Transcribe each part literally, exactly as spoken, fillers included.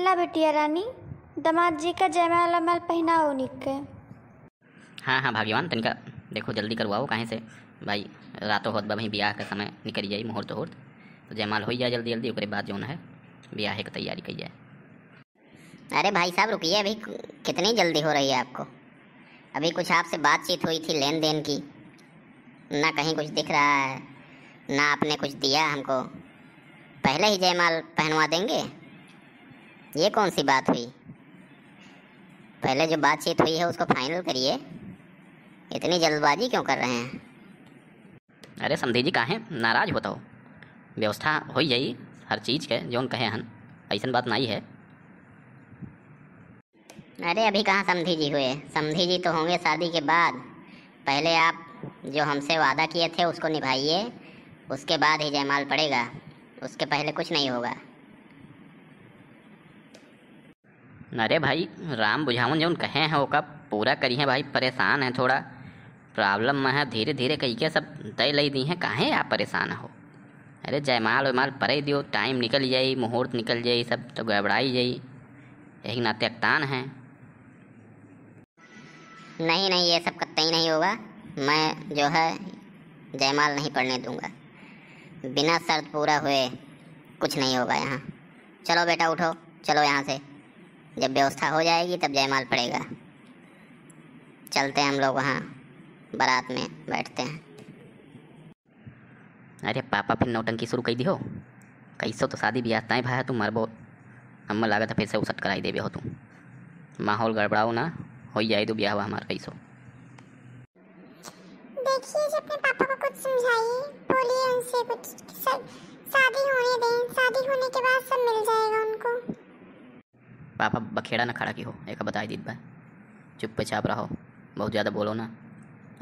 ला बिटिया रानी, दामाद जी का जयमाल वयमाल पहिनाओ उन्हीं के। हाँ, हाँ, भाग्यवान, तनिका देखो, जल्दी करवाओ, काहे से भाई, रातो होत बा, वहीं बियाह का समय निकल जाई, मुहूर्त उहूर्त, तो जयमाल होई जाए जल्दी जल्दी, ओकरे बाद जौन है, बियाह के तैयारी कई जाए। अरे भाई साहब, रुकिए, अभी कितनी जल्दी हो रही है आपको? अभी कुछ आपसे बातचीत हुई थी लेन देन की, ना कहीं कुछ दिख रहा है, ना आपने कुछ दिया हमको, पहले ही जयमाल पहनवा देंगे, ये कौन सी बात हुई? पहले जो बातचीत हुई है, उसको final करिए, इतनी जल्दबाजी क्यों कर रहे हैं? अरे समधी जी, काहे नाराज होत हो? व्यवस्था होई जाई हर चीज के, जौन कहे हन, ऐसन बात नाई है। अरे अभी कहाँ समधी जी हुए, समधी जी तो होंगे शादी के बाद। पहले आप जो हमसे वादा किए थे उसको निभाइए, उसके बाद ही जयमाल पड़ेगा, उसके पहले कुछ नहीं होगा। अरे भाई, राम बुझावन जौन कहे हैं ओका पूरा करिहे भाई, परेशान है थोड़ा, problem में है, धीरे धीरे कहिके सब तय लई दी हैं, काहे आप परेशान हो? अरे जयमाल वयमाल परे दियो, time निकल जाई, मुहूर्त निकल जाई, सब तो गड़बड़ाई जाई, यही नाते अकतान है। नहीं नहीं, ये सब कतई नहीं होगा, मैं जो है जयमाल नहीं पड़ने दूंगा, बिना शर्त पूरा हुए कुछ नहीं होगा यहाँ। चलो बेटा उठो, चलो यहाँ से, जब व्यवस्था हो जाएगी तब जयमाल पड़ेगा। चलते हैं हम लोग वहाँ बारात में बैठते हैं। अरे पापा फिर नौटंकी शुरू कई दिहो। कैसो तो शादी बियाह तय भा है, तू मरबो। हमें लागत है फिर से उसट कराई देबे हो तू। माहौल गड़बड़ाओ ना, होई जाए तो बियाह हमार कैसो। देखिए जी, अपने पापा को कुछ समझाइए, बोलिए उनसे कुछ, स-, शादी होने दें, शादी होने के बाद सब मिल जाएगा उनको। पापा बखेड़ा न खड़ा की हो, एका बताई दीत बा, चुप्पे चाप रहो, बहुत ज्यादा बोलो ना।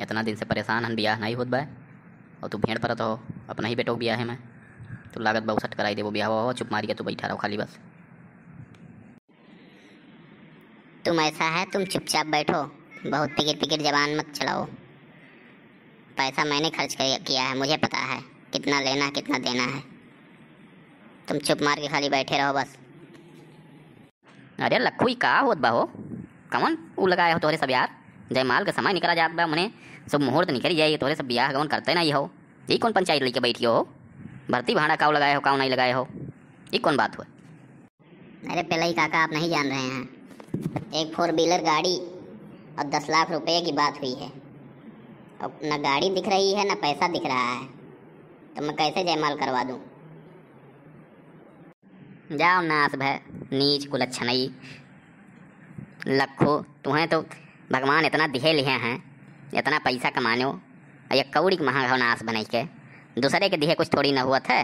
इतना दिन से परेशान हन, बियाह नहीं होत बा, और तू भेड़ परत हो अपना ही बेटो के बियाह में। तू लागत बा उसट कराई देबो बियाह, हो चुप मारी के तू बैठा रहो खाली बस। तुम ऐसा है, तुम चुपचाप बैठो, बहुत पिकिर पिकिर जबान मत चलाओ। पैसा मैंने खर्च कर-, किया है, मुझे पता है कितना लेना है, कितना देना है। तुम चुप मार के खाली बैठे रहो बस। अरे लखू, ई का होत बा हो? कौन ऊ लगाए हो तोहरे सब यार? जयमाल के समय निकला जात बा, मने शुभ मुहूर्त निकल जाई, तोहरे सब बियाह गवन करते नहीं हो। ई कौन पंचायत लेके बैठी हो? भर्ती भाड़ा काऊ लगाए हो, काऊ नहीं लगाए हो, ई कौन बात हुआ? अरे पेलई काका, आप नहीं जान रहे हैं, एक four wheeler गाड़ी और दस लाख रुपए की बात हुई है। अब ना गाड़ी दिख रही है, ना पैसा दिख रहा है, तो मैं कैसे जयमाल करवा दूं? जाओ नास भय, नीच कुलच्छनई। लखो, तुहें तो भगवान इतना दिहे लिहे हैं, इतना पैसा कमानो, और ये कौड़ी के महा हो नास बनई के, दूसरे के दिहे कुछ थोड़ी न हुआ था।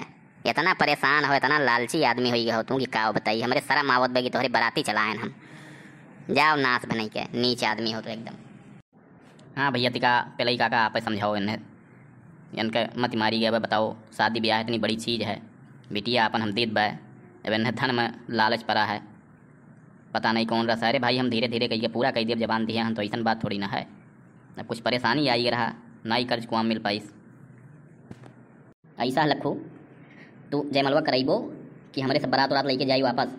इतना परेशान हो, इतना लालची आदमी होई गए हो तू कि का बताई। हमरे शर्म आवत बा कि तोहरे बराती चलाएन हम। जाओ नास बनई के, नीच आदमी हो तो एकदम। हाँ भैया, तिका पेलई काका, आपे समझाओ इन्हें, इनके मत मारी गए बा। बताओ, शादी ब्याह इतनी बड़ी चीज है, बिटिया आपन हम देत बा, अब इन्हें धन में लालच परा है, पता नहीं कौन रस है। अरे भाई, हम धीरे धीरे कहिए पूरा कह दिए, जबान दिए हम तो, ऐसन बात थोड़ी ना है। अब कुछ परेशानी आई रहा, ना ही कर्ज कुआम मिल पाइस। ऐसा है लखू, तू जयमलवा करइबो कि हमरे सब बारात उरात लेके जाई वापस?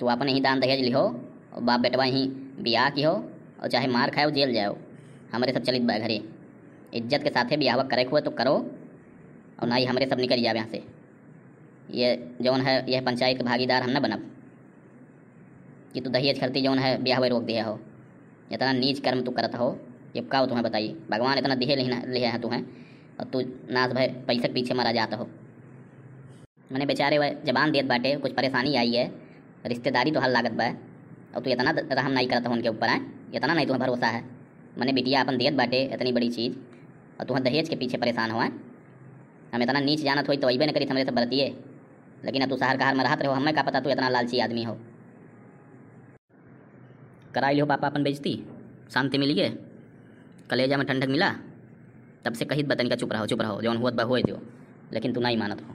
तू आपन ही दान दहेज लिहो और बाप बेटवा ही बियाह की हो और चाहे मार खाओ, जेल जाओ, हमरे सब चलित बा घरे। इज्जत के साथे बियाहवा करे हुए तो करो और ना ही हमरे सब निकल जावे यहाँ से। ये जौन है, यह पंचायत के भागीदार हम ना बनब। कि तू दहेज खरती जौन है ब्याह रोक दिया हो, इतना नीच कर्म तू करत हो, ये का हो तुम्हें बताई। भगवान इतना दिहे लिहे, लिहे हैं तुम्हें, और तू नास भय पैसे के पीछे मरा जात हो। मने बेचारे वह जबान देत बाटे, कुछ परेशानी आई है, रिश्तेदारी तो हल लागत बा, और तू इतना द-, रहम नहीं करत हो उनके ऊपर, आए इतना नहीं तुम्हें भरोसा है। मने बिटिया अपन देत बाटे इतनी बड़ी चीज, और तुम्हें दहेज के पीछे परेशान हो, आए हम इतना नीच जानत होई तो अइबे न करी हमरे सब बरतिए, लेकिन अब तू शहर कहार में रहत रहो, हमें का पता तू इतना लालची आदमी हो। कराई लियो पापा अपन बेइज्जती, शांति मिली गए, कलेजा में ठंडक मिला। तब से कहित बा तनिका चुप रहो, चुप रहो, जौन हुअत बा होए दियो, लेकिन तू नहीं मानत हो।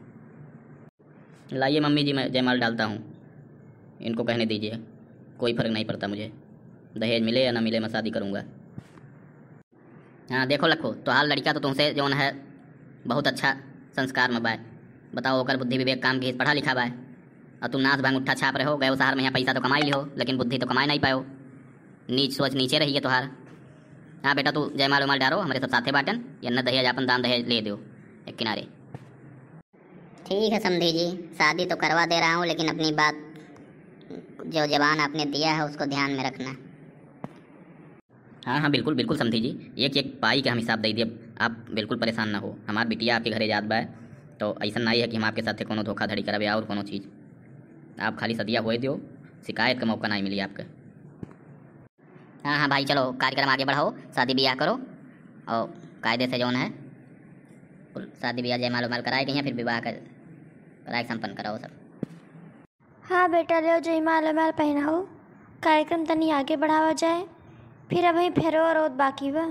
लाइए मम्मी जी, मैं जयमाल डालता हूँ, इनको कहने दीजिए, कोई फर्क नहीं पड़ता मुझे, दहेज मिले या ना मिले, मैं शादी करूँगा। हाँ, देखो लखो, तोहार लड़िका तो तुमसे जौन है बहुत अच्छा संस्कार में बाय। बताओ, ओकर बुद्धि विवेक काम की, पढ़ा लिखा बाय, और तुम नास भंगुट्ठा छाप रहे हो, गयो शहर में, यहाँ पैसा तो कमाई लिहो, लेकिन बुद्धि तो कमाए नहीं पायो। नीच सोच नीचे रही है तोहार। हाँ बेटा, तू जयमाल उमाल डारो, हमरे सब साथे बाटन, यन्ना दहेज आपन दान दहेज ले दो एक किनारे। ठीक है समधी जी, शादी तो करवा दे रहा हूँ, लेकिन अपनी बात, जो जबान आपने दिया है, उसको ध्यान में रखना। हाँ हाँ, बिल्कुल बिल्कुल समधी जी, एक एक पाई के हम हिसाब दे देब, आप बिल्कुल परेशान ना हो। हमार बिटिया आपके घरे जात बा, तो ऐसा नहीं है कि हम आपके साथे कोनो धोखाधड़ी करब या और कोनो चीज़। आप खाली सदिया होए दियो, शिकायत का मौका नहीं मिली आपके। हाँ हाँ भाई, चलो कार्यक्रम आगे बढ़ाओ, शादी ब्याह करो और कायदे से जौन है शादी ब्याह जयमाल उमाल कराए के यहाँ, फिर विवाह कर कराए के संपन्न कराओ सब। हाँ बेटा, ले जयमाल उमाल पहनाओ, कार्यक्रम तनी आगे बढ़ावा जाए, फिर अभी फेरो और बाकी बा।